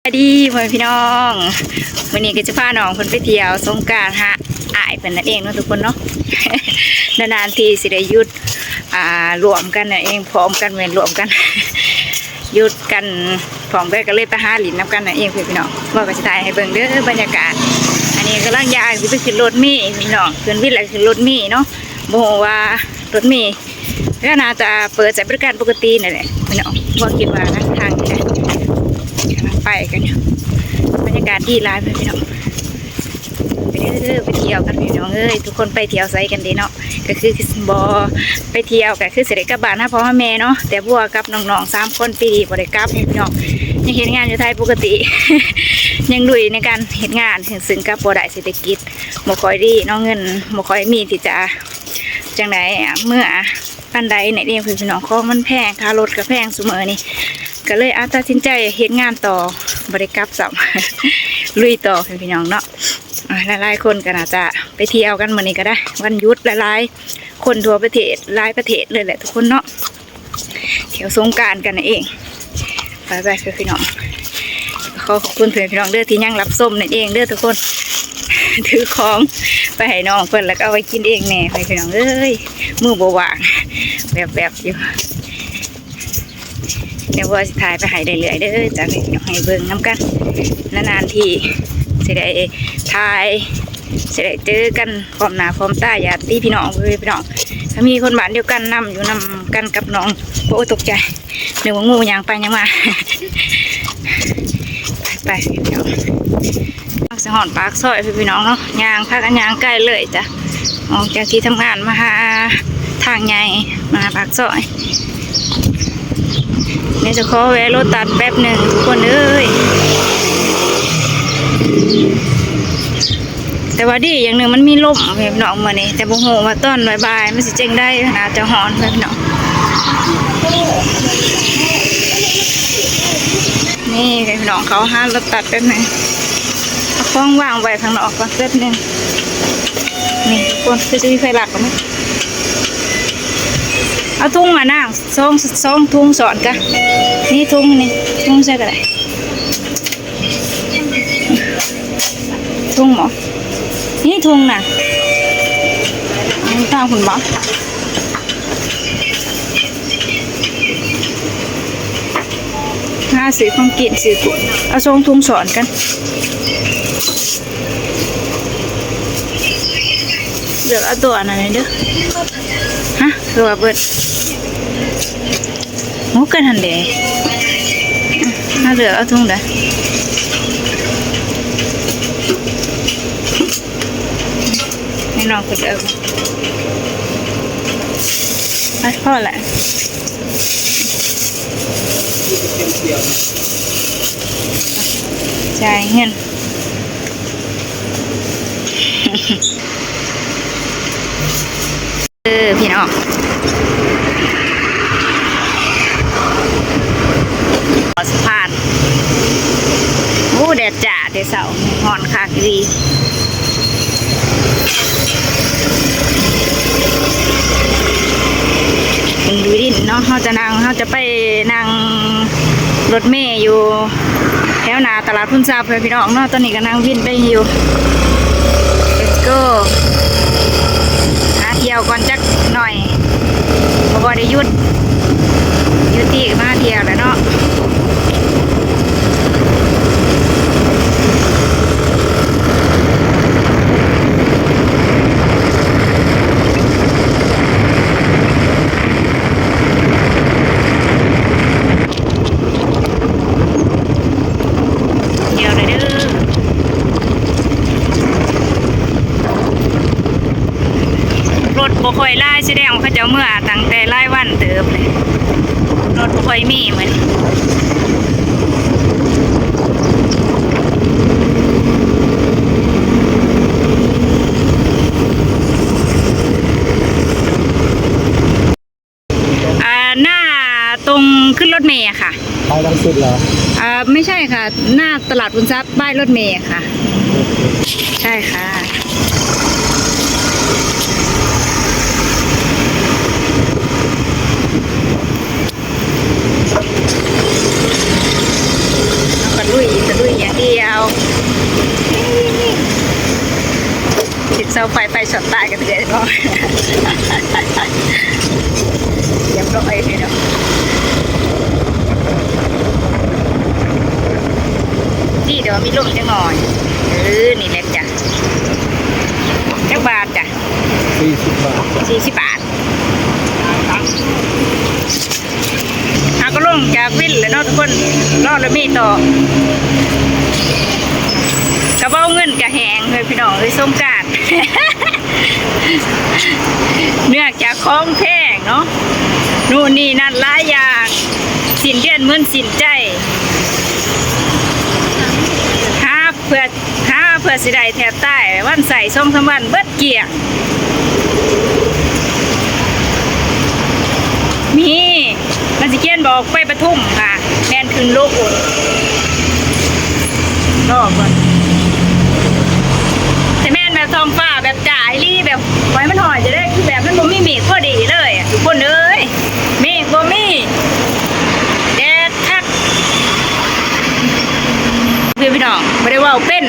ສະບາຍດີພໍ່ແມ່ພີ່ນ້ອງ ມື້ນີ້ກໍຈະພານ້ອງເພິ່ນໄປທ່ຽວສົງການຫາອ້າຍເພິ່ນນັ້ນເອງເນາະທຸກຄົນເນາະ. ນານໆທີຊິໄດ້ຢຸດ ອ່າ ຮ່ວມກັນນັ້ນເອງ ພ້ອມກັນ ແມ່ນຮ່ວມກັນ ຢຸດກັນພ້ອມກັນ ກໍເລີຍໄປຫາຫຼິ້ນນຳກັນນັ້ນເອງພີ່ນ້ອງ. ວ່າກໍຊິຖ່າຍໃຫ້ເບິ່ງເດີບັນຍາກາດ. ອັນນີ້ກຳລັງຍ່າງຊິໄປຂຶ້ນລົດເມພີ່ນ້ອງ ຂຶ້ນວິນແລ້ວຂຶ້ນລົດເມເນາະ. ບໍ່ຮູ້ວ່າລົດເມ ກໍໜ້າຈະເປີດໃຊ້ບໍລິການປົກກະຕິນັ້ນແຫຼະພີ່ນ້ອງ ວ່າຄິດວ່ານະ ທາງນີ້ນະ ກຳລັງໄປກັນຢູ່. ບັນຍາກາດດີຫຼາຍພີ່ນ້ອງ ໄປເດີ ໄປທ່ຽວກັນພີ່ນ້ອງເອີຍ. ທຸກຄົນໄປທ່ຽວໃສກັນເດເນາະ? ກໍຄືບໍ່ໄປທ່ຽວ ກໍຄືຊິໄດ້ກັບບ້ານຫາພໍ່ຫາແມ່ເນາະ. ແຕ່ບົວກັບນ້ອງໆສາມຄົນ ປີນີ້ບໍ່ໄດ້ກັບພີ່ນ້ອງ ຍັງເຮັດງານຢູ່ໄທປົກກະຕິ ຍັງລຸຍໃນການເຮັດງານ ເຊິ່ງກັບບໍ່ໄດ້ ເສດຖະກິດບໍ່ຄ່ອຍດີເນາະ ເງິນບໍ່ຄ່ອຍມີທີ່ຈະ ຈັ່ງໃດ ເມືອປານໃດນີ້ເດ້ພີ່ນ້ອງ. ຂອງມັນແພງ ຄ່າລົດກໍແພງຊຸມື້ນີ້ ກໍເລີຍ ອາ ຕັດສິນໃຈເຮັດງານຕໍ່ ບໍ່ໄດ້ກັບຊ້ຳ ລຸຍຕໍ່ພີ່ນ້ອງເນາະ. ອາ ຫຼາຍໆຄົນກໍໜ້າຈະໄປທ່ຽວກັນມື້ນີ້ກໍໄດ້ ວັນຢຸດ ຫຼາຍໆຄົນທົ່ວປະເທດ ຫຼາຍປະເທດເລີຍແຫຼະທຸກຄົນເນາະ. ທ່ຽວສົງການກັນນັ້ນເອງ. ໄປໆ ເພື່ອນພີ່ນ້ອງ ຂໍຂອບຄຸນເພື່ອນພີ່ນ້ອງເດີ ທີ່ຍັງຮັບຊົມນັ້ນເອງເດີທຸກຄົນ. ຖືຂອງໄປໃຫ້ນ້ອງເພິ່ນ ແລ້ວກໍເອົາໄວ້ກິນເອງແດ່ ເພື່ອນພີ່ນ້ອງເອີຍ ມືບໍ່ວ່າງ ແວບໆຢູ່. ດຽວວ່າຊິຖ່າຍໄປໃຫ້ເລື້ອຍໆເດີ ຈະໃຫ້ພີ່ນ້ອງໃຫ້ເບິ່ງນຳກັນ ນານໆທີຊິໄດ້ຖ່າຍ ຊິໄດ້ເຈີກັນ ພ້ອມໜ້າພ້ອມຕາຍາດຕິພີ່ນ້ອງ ເອີຍ ພີ່ນ້ອງ ຖ້າມີຄົນບ້ານດຽວກັນນຳ ຢູ່ນຳກັນກັບນ້ອງ. ໂອ້ ຕົກໃຈ ນຶກວ່າງູຍ່າງໄປຍ່າງມາ. ໄປໆ ພີ່ນ້ອງ ຊິຮອດປາກຊອຍພີ່ນ້ອງເນາະ ຍ່າງ ພາກັນຍ່າງໄກເລີຍຈ້ະ ອອກຈາກທີ່ທຳງານມາຫາທາງໃຫຍ່ ມາຫາປາກຊອຍ. ແມ່ຈະຂໍແວະໂລຕັສແປັບໜຶ່ງທຸກຄົນເອີຍ. ແຕ່ວ່າດີຢ່າງໜຶ່ງມັນມີລົມພີ່ນ້ອງມື້ນີ້ ແຕ່ບໍ່ຮູ້ວ່າຕອນບ່າຍໆມັນຊິຈັ່ງໃດ ໜ້າຈະຮ້ອນພີ່ນ້ອງ. ນີ້ພີ່ນ້ອງ ເຂົ້າຫາໂລຕັສແປັບໜຶ່ງ ເອົາຂອງວາງໄວ້ຂ້າງນອກກ່ອນແປັບໜຶ່ງ. ນີ້ທຸກຄົນ ຄືຊິມີໃຜລັກບໍ່ນະ? ເອົາທຸງມານາງ ສອງ ສອງທຸງຊ້ອນກະ ນີ້ທຸງນີ້ ທຸງໃສ່ກໍໄດ້ ທຸງບໍ່? ນີ້ທຸງນະ ທາງພຸ້ນບໍ່? ຫາຊື້ຂອງກິນ ຊື້ ເອົາສອງທຸງຊ້ອນກັນ. ເລືອກເອົາຕົວອັນນັ້ນເດີ. ຮະ ຄືວ່າເບິດ. ໂອ້ ກັນຫັ້ນເດ ມາເລືອກເອົາທຸງໃດ. ໃຫ້ນ້ອງເພິ່ນເອີ ໄປ ພໍແຫຼະ. ຈ່າຍເງິນ. ເອີ ພີ່ນ້ອງ ສະພານ ໂອ້ ແດດຈ້າແຕ່ເຊົ້າ ຮ້ອນຄັກອີ່ຫຼີ. ເປັນວິນເນາະ ເຮົາຈະນັ່ງ ເຮົາຈະໄປນັ່ງລົດເມຢູ່ ແຖວໜ້າຕະຫຼາດພູນຊັບເດີພີ່ນ້ອງເນາະ. ຕອນນີ້ກໍນັ່ງວິນໄປຢູ່. Let's go ຫາທ່ຽວກ່ອນຈັກໜ່ອຍ ບໍ່ໄດ້ຢຸດ ຢຸດຕິມາທ່ຽວແລ້ວເນາະ. ດຽວເດີ ລົດບໍ່ຄ່ອຍຫຼາຍ ສະແດງວ່າເຂົາເຈົ້າເມືອຕັ້ງແຕ່ຫຼາຍວັນເຕີບເລີຍ ລົດບໍ່ຄ່ອຍມີມື້ນີ້. อ่า หน้าตรงขึ้นรถเมล์อะค่ะ ไปรังสิตเหรอ? อ่า ไม่ใช่ค่ะ หน้าตลาดขุนทรัพย์ ป้ายรถเมล์อะค่ะ ใช่ค่ะ ເຮົາກໍລຸຍອີກ ດຽວ ຕິດເສົາໄຟ ໄຟຊັອດຕາຍກັນເລີຍເນາະ. ຮຽບຮ້ອຍເລີຍເນາະ. ດີແຕ່ວ່າມີລົມຈັກໜ້ອຍ. ເອີ ນີ້ແຫຼະຈ້ະ. ຈັກບາດຈ້ະ? ສີ່ສິບບາດ. ສີ່ສິບບາດ. ເຮົາກໍລົງຈາກວິນແລ້ວເນາະທຸກຄົນ, ລໍລົດເມຕໍ່. ກະເປົາເງິນກະແຫ້ງເລີຍພີ່ນ້ອງເອີຍ ສົງການ. ເນື່ອງຈາກຂອງແພງເນາະ, ໂນ່ນນີ້ນັ້ນຫຼາຍຢ່າງ, ສິ້ນເດືອນເໝືອນສິ້ນໃຈ. ຫາເພື່ອ ຫາເພື່ອຊິໄດ້ແທບຕາຍ, ວັນໃຊ້ສອງສາມວັນເບິດກ້ຽງ. ມີ ມັນຊິຂຽນບອກໄປປະທຸມຄ່ະ, ແມ່ນຂຶ້ນໂລໂກ້ ລໍກ່ອນ. ຊິແມ່ນແບບທ້ອງຟ້າແບບຈ້າອີ່ຫຼີ, ແບບໄຟມັນຮ້ອນຈັ່ງໃດ, ຄືແບບມັນບໍ່ມີເມກພໍດີເລີຍທຸກຄົນເອີຍ. ເມກບໍ່ມີ, ແດດຄັກ. ພີ່ນ້ອງ ບໍ່ໄດ້ເວົ້າເປັນ,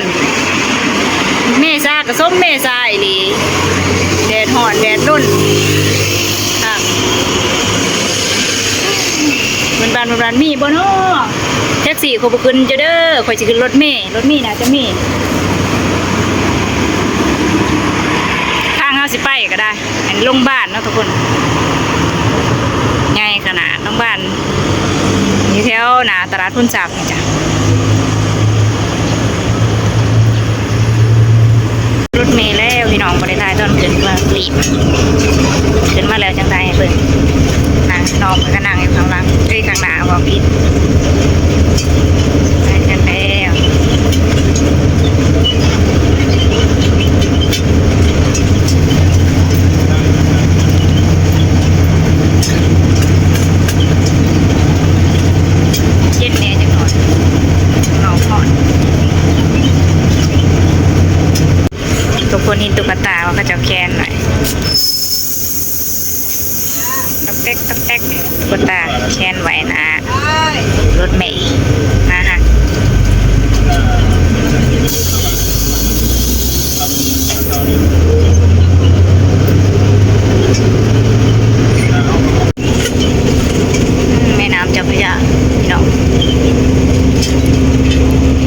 ເມສາກໍສົມເມສາອີ່ຫຼີ, ແດດຮ້ອນແດດລົນ. ອ່ະ ເພິ່ນບ້ານ ເພິ່ນບ້ານມີບໍ່ນໍ? ແທັກຊີຂ້ອຍບໍ່ຂຶ້ນເຈົ້າເດີ, ຂ້ອຍຊິຂຶ້ນລົດເມ, ລົດເມໜ້າຈະມີ. ທາງເຮົາຊິໄປກໍໄດ້ ອັນໂຮງບານເນາະທຸກຄົນ, ໃຫຍ່ຂະໜາດ. ໂຮງບານຢູ່ແຖວໜ້າຕະຫຼາດໂພນຊັບນີ້ຈ້ະ. ລົດເມແລ້ວພີ່ນ້ອງ, ບໍ່ໄດ້ຖ່າຍຕອນຂຶ້ນ ວ່າລີບ. ຂຶ້ນມາແລ້ວຈັ່ງຖ່າຍໃຫ້ເບິ່ງ. ນາງນ້ອງເພິ່ນກໍນັ່ງຢູ່ຂ້າງຫຼັງ ເອີຍ ຂ້າງໜ້າ ເວົ້າຜິດ. ໄປກັນແລ້ວ. ເຢັນແດ່ຈັກໜ້ອຍ, ນອກຮ້ອນ. ທຸກຄົນເຫັນຕຸກກະຕາວ່າເຂົາເຈົ້າແຂວນໄວ້ ຕອກແຕກຕອກແຕກ, ຕຸກກະຕາແຂວນໄວ້ໜ້າລົດເມ. ໜ້າຮັກ. ແມ່ນ້ຳເຈົ້າພະຍາພີ່ນ້ອງ.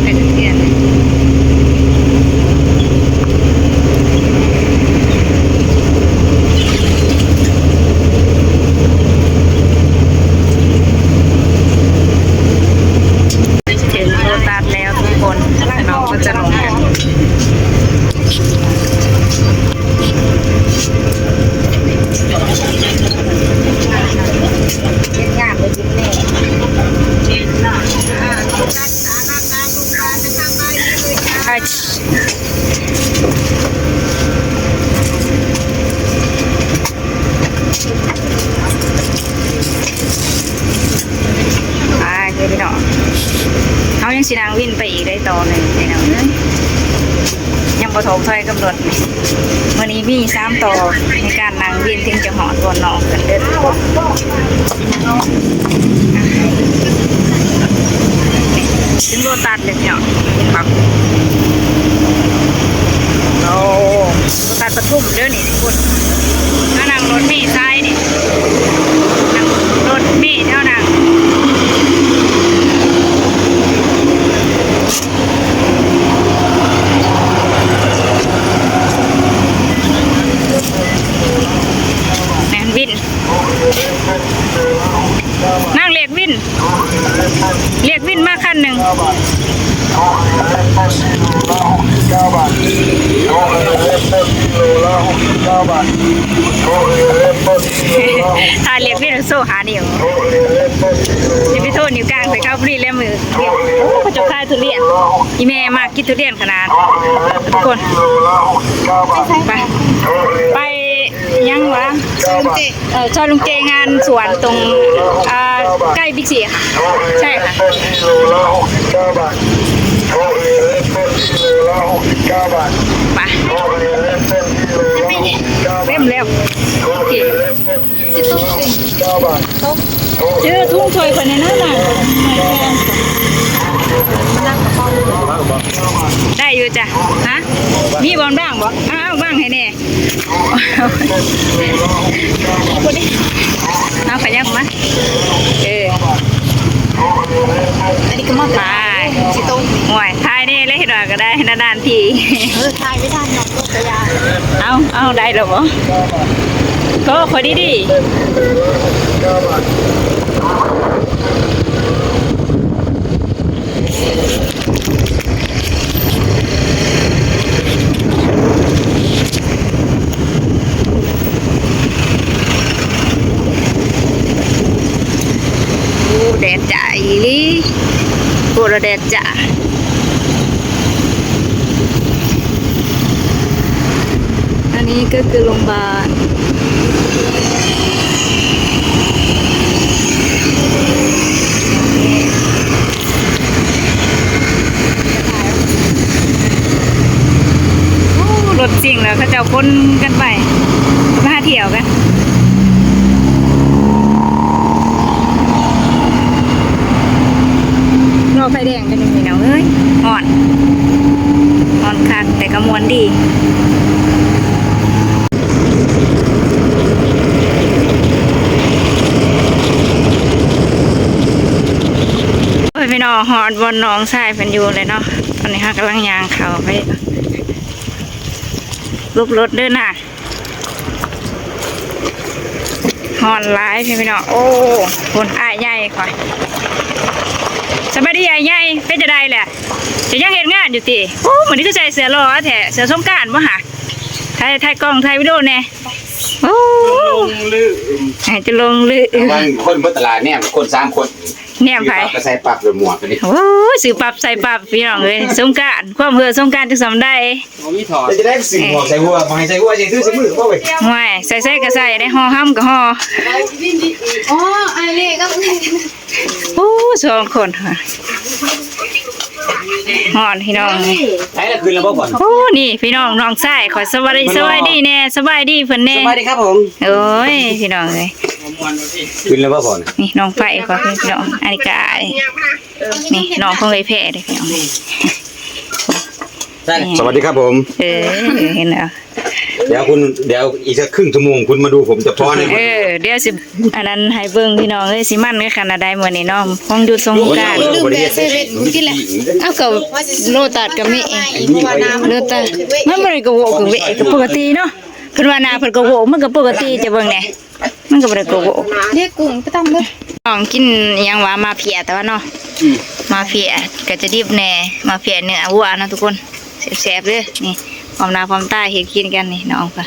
ໄປເຮືອນ ເຖິງໂລຕັສແລ້ວທຸກຄົນ, ນ້ອງກໍຈະລົງກັນ. ໄປເດີພີ່ນ້ອງ, ເຮົາຍັງຊິນັ່ງວິນໄປອີກໄດ້ຕໍ່ໜຶ່ງພີ່ນ້ອງເອີຍ. ຍັງບໍ່ຖອກຖອຍກັບລົດ. ມື້ນີ້ມີສາມຕໍ່ໃນການນັ່ງວິນ ເຖິງຈະຮອດບ່ອນນ້ອງເພິ່ນເດີ. ເຖິງໂລຕັສແລ້ວພີ່ນ້ອງ, ເຫັນບໍ່? ໂອ້ ໂລຕັສປະທຸມເດີນີ້ທຸກຄົນ. ມານັ່ງລົດເມສາຍນີ້, ນັ່ງລົດເມແຖວນັ້ນ. ແມ່ນວິນ, ນາງລຽກວິນ, ລຽກວິນມາຄັນໜຶ່ງ. ຖ້າລຽກວິນໂຊຫານິ້ວ. ຊິໄປໂທດນິ້ວກາງໃສ່ເຂົາພຸ້ນແຫຼະມື້ດຽວ. ໂອ້ ເຂົາເຈົ້າຂາຍທຸລຽນ, ອີ່ແມ່ມັກກິນທຸລຽນຂະໜາດ ທຸກຄົນ. ໄປ ໄປຫຍັງຫວາ? ເອີ ຊອຍລຸງເຈ ງານສວນຕົງ ອ່າ ໃກ້ບິກຊີຄ່ະ. ໃຊ່ຄ່ະ. ໄປ ໄປ ເຕັມແລ້ວ. ໂອເຄ. ຊື້ຖົງຊ່ອຍຂ້ອຍແດ່ນະ. ໄດ້ຢູ່ຈ້ະ. ຮະ? ມີບ່ອນບັງບໍ່? ເອົາ ເອົາບັງໃຫ້ແດ່. ເອົາ ຂະຫຍັບມາ. ເອີ ອັນນີ້ກໍມາ ໄປ ຊິຕົກ. ໂອ້ຍ ຖ່າຍແດ່ເລີຍ ເຮັດວ່າກໍໄດ້ ນານໆທີ. ເອີ ຖ່າຍໄວ້ທ່ານເນາະ ຕົກກະຢ່າ. ເອົາ ເອົາ ໄດ້ແລ້ວບໍ່? ກໍ ຂໍດີໆ. ໂອ້ ແດດຈ້າອີ່ຫຼີ ໂຄດວ່າແດດຈ້າ. ອັນນີ້ກໍຄືໂຮງບານ. ໂອ້ ລົດຊິງແລ້ວ ເຂົາເຈົ້າຂົນກັນໄປ ໄປຫາທ່ຽວກັນ. ລໍໄຟແດງກັນຢູ່ ພີ່ນ້ອງເອີຍ ຮ້ອນ ຮ້ອນຄັກ ແຕ່ກໍມ່ວນດີ. ໂອ້ຍ ພີ່ນ້ອງ ຮອດບ່ອນນ້ອງຊາຍເພິ່ນຢູ່ແລ້ວເນາະ. ຕອນນີ້ເຮົາກຳລັງຍ່າງເຂົ້າໄປ ຫຼົບລົດເດີນາ. ຮ້ອນຫຼາຍພີ່ນ້ອງ. ໂອ້ ຄົນອ້າຍໃຫຍ່ຂ້ອຍ. ສະບາຍດີອ້າຍໃຫຍ່ ເປັນຈັ່ງໃດແຫຼະ? ເຈົ້າຍັງເຮັດງານຢູ່ຕິ? ໂອ້ ມື້ນີ້ຄືໃສ່ເສື້ອຫຼໍ່ແທ້ ເສື້ອສົງການບໍ່ຫະ? ຖ່າຍ ຖ່າຍກ້ອງ ຖ່າຍວິດີໂອແດ່. ໂອ້ ໃຫ້ຈະລົງລືມ ລະວັງຄົນເບິດຕະຫຼາດແນມ ຄົນສາມຄົນ ແນມໃຜ? ຊື້ປັບກໍໃສ່ປັບ ແລ້ວໝວກອັນນີ້. ໂອ້ຍ ຊື້ປັບໃສ່ປັບ ພີ່ນ້ອງເອີຍ ສົງການ ຄວາມເຫື່ອສົງການຈັກສ່ຳໃດ. ບໍ່ມີຖອດ ເຮັດຈັ່ງໃດ? ຊື້ໝວກໃສ່ຫົວ ບໍ່ໃຫ້ໃສ່ຫົວ ໃສ່ຊື່ໆ ມືບໍ່ເວີຍ. ຫ້ວຍ ໃສ່ໃສ່ກໍໃສ່ໄດ້ ຫໍ່ຫຳກໍຫໍ່. ອໍ ອ້າຍເລກ ໂອ້ ສອງຄົນ ຮ້ອນພີ່ນ້ອງ. ໃຜລະ ຄືນລະບໍ່ກ່ອນ? ໂອ້ ນີ້ພີ່ນ້ອງ ນ້ອງຊາຍຂ້ອຍ. ສະບາຍດີ ສະບາຍດີແດ່ ສະບາຍດີເພິ່ນແດ່. ສະບາຍດີຄັບຜົມ. ໂອ້ຍ ພີ່ນ້ອງເອີຍ ຄືນລະບໍ່ກ່ອນ? ນີ້ນ້ອງໄຟຂ້ອຍ ພີ່ນ້ອງ. ອັນນີ້ກະ ນີ້ນ້ອງຂອງເອື້ອຍແພເດ້ ພີ່ນ້ອງ. ສະຫວັດດີຄັບຜົມ. ເອີ ເຫັນແລ້ວ. ດຽວຄຸນ ດຽວອີກສັກຄຶ່ງຊົ່ວໂມງຄຸນມາດູຜົມຈະພໍແນ່. ເອີ ດຽວຊິ ອັນນັ້ນໃຫ້ເບິ່ງພີ່ນ້ອງເອີຍ ຊິມັນຂະໜາດໃດມື້ນີ້ເນາະ ຂອງຢຸດສົງການ. ລືມແວະເຊເວັ່ນກິນແຫຼະ. ເອົາ ກໍໂລຕັດກໍມີ ໂລຕັດ ມັນບໍ່ໄດ້ກະໂຫວະກະເວະ ກໍປົກກະຕິເນາະ. ເພິ່ນວ່າໜ້າເພິ່ນກະໂຫວະ ມັນກໍປົກກະຕິ ຈະເບິ່ງແດ່. ມັນກໍບໍ່ໄດ້ໂກະ ເດ້ ກຸ້ງໄປຕຳເບິ່ງ. ນ້ອງກິນຫຍັງວະ ມາເຟຍ ແຕ່ວ່າເນາະ ອືມ ມາເຟຍກໍຈະດິບແດ່ ມາເຟຍເນື້ອວັວເນາະທຸກຄົນ. ແຊບໆເດີ ນີ້ ພ້ອມໜ້າພ້ອມຕາເຮັດກິນກັນນີ້ ນ້ອງກໍ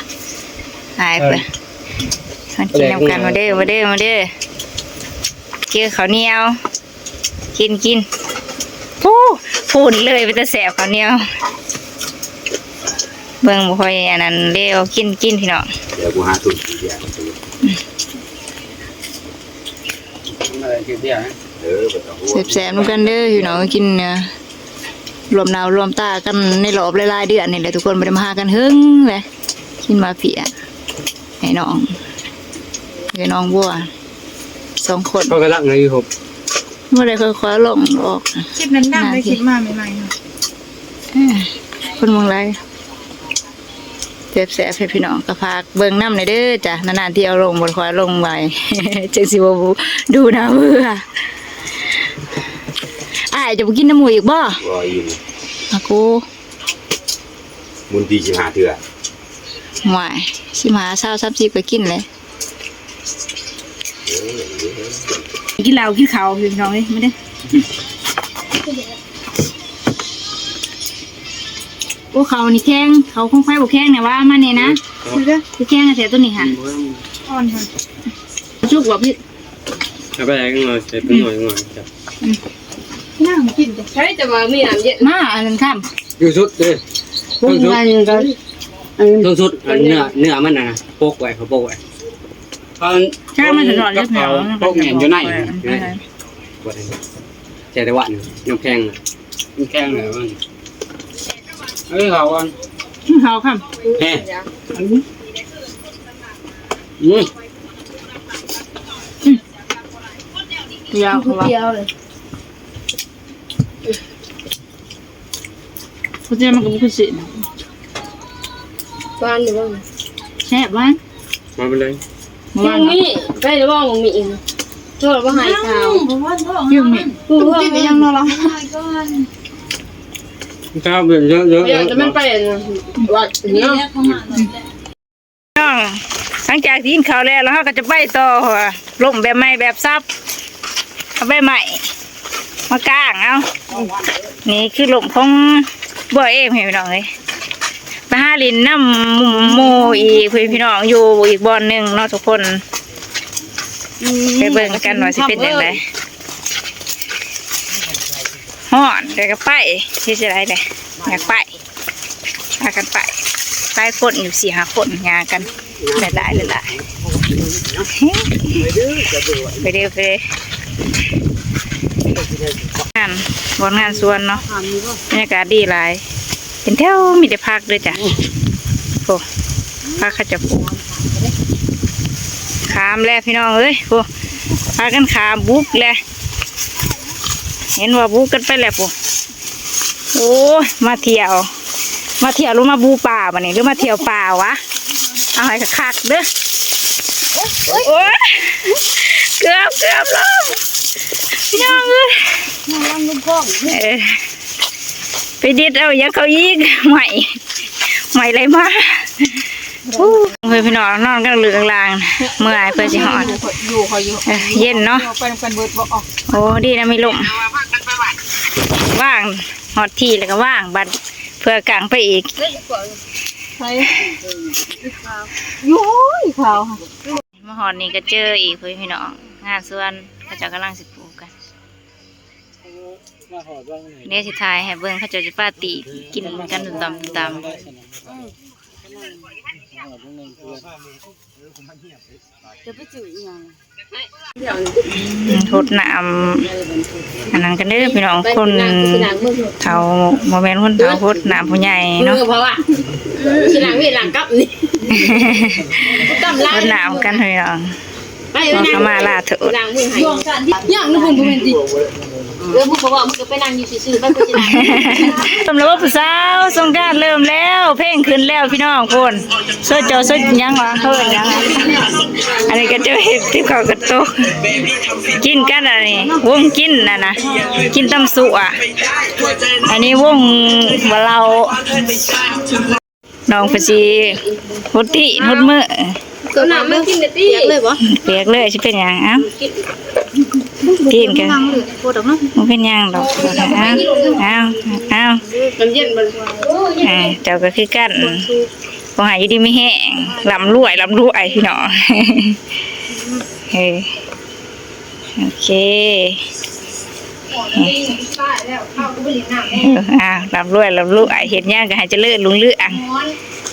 ອາຍເພິ່ນ ເອີ ມາກິນນຳກັນ. ມາເດີ ມາເດີ ມາເດີ ເຈີເຂົ້າໜຽວ. ກິນ ກິນ ໂອ້ ພຸ້ນເລີຍ ເປັນຕາແຊບເຂົ້າໜຽວ. ເບິ່ງບໍ່ຄ່ອຍອັນນັ້ນເດ້ ກິນ ກິນພີ່ນ້ອງ. ດຽວກູຫາທຸນກິນເບຍ ອືມ ແຊບໆນຳກັນເດີພີ່ນ້ອງ. ກິນເນາະ ລວມໜ້າລວມຕາກັນໃນລອບຫຼາຍໆເດືອນນີ້ແຫຼະທຸກຄົນ ບໍ່ໄດ້ມາຫາກັນເຫິງແຫຼະ. ກິນມາເຟຍໃຫ້ນ້ອງ ໃຫ້ນ້ອງບົວ ສອງຄົນ. ເຂົາກຳລັງຢູ່ ບໍ່ໄດ້ຄ່ອຍໆລົງອອກ. ຄລິບນັ້ນດັງເດ້ ຄລິບມາໃໝ່ໆເນາະ. ເອີ ຄົນເບິ່ງຫຼາຍ ແຊບໆ ໃຫ້ພີ່ນ້ອງກໍຝາກເບິ່ງນຳແດ່ເດີຈ້າ. ນານໆທີເອົາລົງ ບໍ່ຄ່ອຍລົງໄວ ຈັ່ງຊິບໍ່ດູໜ້າເບື່ອ. ອ້າຍຈະບໍ່ກິນນຳໝູ່ອີກບໍ່? ບໍ່ອີ່ມ. ອາກູ ບຸນປີສິບຫ້າເທື່ອ. ຫວາຍ ສິບຫ້າ ຊາວ ສາມສິບ ກໍກິນແຫຼະ. ກິນເຫຼົ້າກິນເຂົ້າພີ່ນ້ອງເອີຍ ມາເດີ. ໂອ້ ເຂົ້ານີ້ແຂງ ເຂົ້າຂອງໃຜບໍ່ແຂງແນ່ວະ ມານີ້ນະ. ຄືແຂງແທ້ໂຕນີ້ຫະ ອ່ອນຫະ. ສຸກບໍ່ພີ່? ເອົາໄປໃຫ້ໜ້ອຍ ໃສ່ເປັນໜ້ອຍໆ. ອືມ ນ້ຳກິນ ໃຊ້ແຕ່ວ່າມີນ້ຳເຢັນ ມາອັນນັ້ນຄ່ຳ ຢູ່ສຸດເດີ. ເທິງສຸດ ອັນເນື້ອ ເນື້ອມັນນະ ປົກໄວ້ ເຂົາປົກໄວ້. ເອົາ ແຕ່ມັນຊິທອດຢູ່ແຖວ ປົກແໜ້ນຢູ່ໃນ ໃສ່ແຕ່ວ່ານ້ຳແຂງນະ ນ້ຳແຂງເລີຍມັນ. ເອີ ເຂົ້າກ່ອນ ເຂົ້າຄ່ຳ ແຮະ ອືມ ອືມ ຢາວເຂົ້າວ່າ ເດີ. ບໍ່ແຈ່ວມັນກໍບໍ່ຄືຊີ້ນ. ຫວານຢູ່ບໍ່? ແຊບຫວານ. ຫວານປານໃດ? ບໍ່ຫວານ. ມີໄປລະບໍ່ ມີອີກ. ໂທດບໍ່ໃຫ້ຂາວ. ບໍ່ຫວານ. ຢູ່ມີ. ກິນອີຫຍັງເນາະລະ? ຂ້າວເປັນເຍອະໆ ແຕ່ມັນໄປວັດເນາະ. ນ້ອງ ຫຼັງຈາກທີ່ກິນເຂົ້າແລ້ວ ແລ້ວເຮົາກໍຈະໄປຕໍ່ ລົ້ມແບບໃໝ່ແບບສັບ ເອົາໃບໄມ້ມາກາງເອົາ. ນີ້ຄືລົ້ມຂອງບົວເອງ ພີ່ນ້ອງເອີຍ. ໄປຫາຫຼິ້ນນຳໝູ່ອີກ ພີ່ນ້ອງ ຢູ່ອີກບ່ອນໜຶ່ງເນາະທຸກຄົນ. ໄປເບິ່ງກັນວ່າຊິເປັນຈັ່ງໃດ. ຮ້ອນ ແຕ່ກໍໄປ ເຮັດຈັ່ງໃດແຫຼະ ຢາກໄປ ພາກັນໄປ ຫຼາຍຄົນຢູ່ ສີ່ຫ້າຄົນ ຍ່າງກັນ ຫຼາຍໆ ຫຼາຍໆ. ໄປເດີ ໄປເດີ ງານ ບ່ອນງານສວນເນາະ ບັນຍາກາດດີຫຼາຍ ເປັນແຖວ ມີແຕ່ຜັກເດີຈ້ະ. ໂອ້ ຜັກເຂົາເຈົ້າປູກ ຂ້າມແລ້ວ ພີ່ນ້ອງເອີຍ. ໂອ້ ພາກັນຂ້າມບຸກແລ້ວ ເຫັນວ່າບຸກກັນໄປແລ້ວພຸ້ນ. ໂອ້ຍ ມາທ່ຽວ ມາທ່ຽວ ຫຼືມາບູປາບາດນີ້ ຫຼືມາທ່ຽວປ່າວະ? ເອົາໃຫ້ຄັກໆເດີ. ໂອ້ຍ ເກືອບ ເກືອບລົງ ພີ່ນ້ອງເອີຍ. ເອີ ໄປດິດເອົາຫຍັງເຂົາອີກ ໄໝ້ ໄໝ້ໄຫຼມາ. ໂອ້ຍ ພີ່ນ້ອງ ນອນກັນເຫຼືອງລາງ ເມື່ອຍ ເພື່ອຊິຮອດ. ຢູ່ ຂ້ອຍຢູ່ ເອີ ເຢັນເນາະ ໄປນຳກັນເບິດບໍ່? ໂອ້ ດີນະມີລົມ ວ່າງ ຮອດທີ່ແລ້ວກໍວ່າງ ບັດເພື່ອກາງໄປອີກ. ໂອ້ຍ ຂາວ ມາຮອດນີ້ກໍເຈີອີກ ພີ່ນ້ອງ ງານສວນ ເຂົາເຈົ້າກຳລັງຊິປູກກັນ. ດຽວຊິຖ່າຍໃຫ້ເບິ່ງ ເຂົາເຈົ້າຊິປາຕີ້ກິນກັນຕຸ່ມຕຳ ຕຸ່ມຕຳ. ຈະໄປຊື້ອີຫຍັງ? ຫົດນ້ຳອັນນັ້ນກັນເດີພີ່ນ້ອງ ຄົນເຖົ້າ ບໍ່ແມ່ນຄົນເຖົ້າ ຫົດນ້ຳຜູ້ໃຫຍ່ເນາະ. ຊິລ້າງເວລາກັບນີ້ ຕຳລາ ຫົດນ້ຳກັນພີ່ນ້ອງ. ໄປ ຂໍຂະມາລາໂທດ ລ້າງມືໃຫ້ ຍ່າງນຳເພິ່ນບໍ່ແມ່ນຕິ? ເອີ ມຶງກໍເວົ້າ ມຶງກໍໄປນັ່ງຢູ່ຊື່ໆ ໄປ ກູຊິລ້າງ. ສົມແລ້ວວ່າຜູ້ສາວສົງການເລີ່ມແລ້ວ ເພງຂຶ້ນແລ້ວພີ່ນ້ອງ. ພຸ້ນ ໂຊເຈົ້າ ໂຊຫຍັງວະ ເອີ້ນຫຍັງ? ອັນນີ້ກໍຈະເຮັດຕິບເຂົ້າກັບໂຕະ ກິນກັນ ອັນນີ້ວົງກິນນັ້ນນະ ກິນຕຳຊົ່ວ. ອັນນີ້ວົງບໍ່ເຫຼົ້າ. ນ້ອງເພິ່ນຊິຫົດຕີນຫົດມື ເອົານ້ຳມາກິນເດີຕິ ປຽກເລີຍບໍ່? ປຽກເລີຍ ຊິເປັນຫຍັງ? ເອົ້າ ຕີນກໍບໍ່ເປັນຫຍັງດອກ. ເອົາ ເອົາ ນ້ຳເຢັນບໍ່? ອ່າ ເຈົ້າກໍຄືກັນ ຂໍໃຫ້ຢູ່ດີມີແຮງ ລ່ຳລວຍ ລ່ຳລວຍ ພີ່ນ້ອງ. ເອີ ໂອເຄ ເອີ ອ່າ ລ່ຳລວຍ ລ່ຳລວຍ ເຮັດຫຍັງກໍໃຫ້ຈະເລີນຮຸ່ງເຮືອງ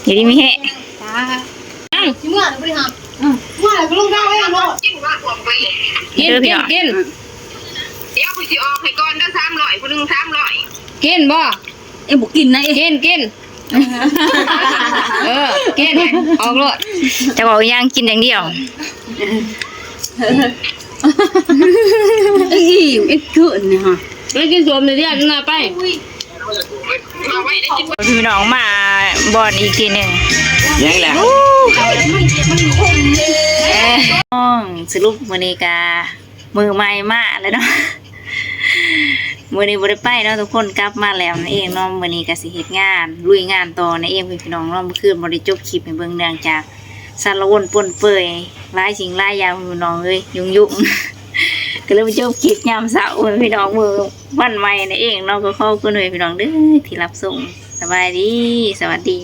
ຢູ່ດີມີແຮງ. ກິນ ເດີພີ່ນ້ອງ ກິນ ກິນ ກິນ ດຽວຂ້ອຍຊິອອກໃຫ້ກ່ອນເດີ ສາມຮ້ອຍ ຜູ້ໜຶ່ງສາມຮ້ອຍ. ກິນບໍ່? ເອີ ບໍ່ກິນນະ ກິນ ກິນ. ເອີ ກິນ ອອກໂລດ ຈະເວົ້າອີຫຍັງ ກິນຢ່າງດຽວ. ອີ່ມ ເຮັດຄືນນີ້ຫະ ໄປກິນສົ້ມເດີ ເດີໜ້າໄປ. ພີ່ນ້ອງ ມາບ່ອນອີກທີໜຶ່ງ ຍັງແຫຼະ ເອີ ສະຫຼຸບມື້ນີ້ກະ ມື້ໃໝ່ມາແລ້ວເນາະ. ມື້ນີ້ບໍ່ໄດ້ໄປເນາະທຸກຄົນ ກັບມາແລ້ວນັ້ນເອງເນາະ. ມື້ນີ້ກໍຊິເຮັດງານ ລຸຍງານຕໍ່ນັ້ນເອງພີ່ນ້ອງເນາະ. ມື້ຄືນບໍ່ໄດ້ຈົບຄລິບໃຫ້ເບິ່ງ ເນື່ອງຈາກສາລະວົນປົນເປີຍ ຫຼາຍສິ່ງຫຼາຍຢ່າງພີ່ນ້ອງເອີຍ ຫຍຸ້ງໆ ກໍເລີຍມາຈົບຄລິບຍາມເຊົ້າພີ່ນ້ອງ ມື້ວັນໃໝ່ນັ້ນເອງເນາະ. ກໍຂອບຄຸນພີ່ນ້ອງເດີທີ່ຮັບຊົມ. ສະບາຍດີ ສະຫວັດດີ.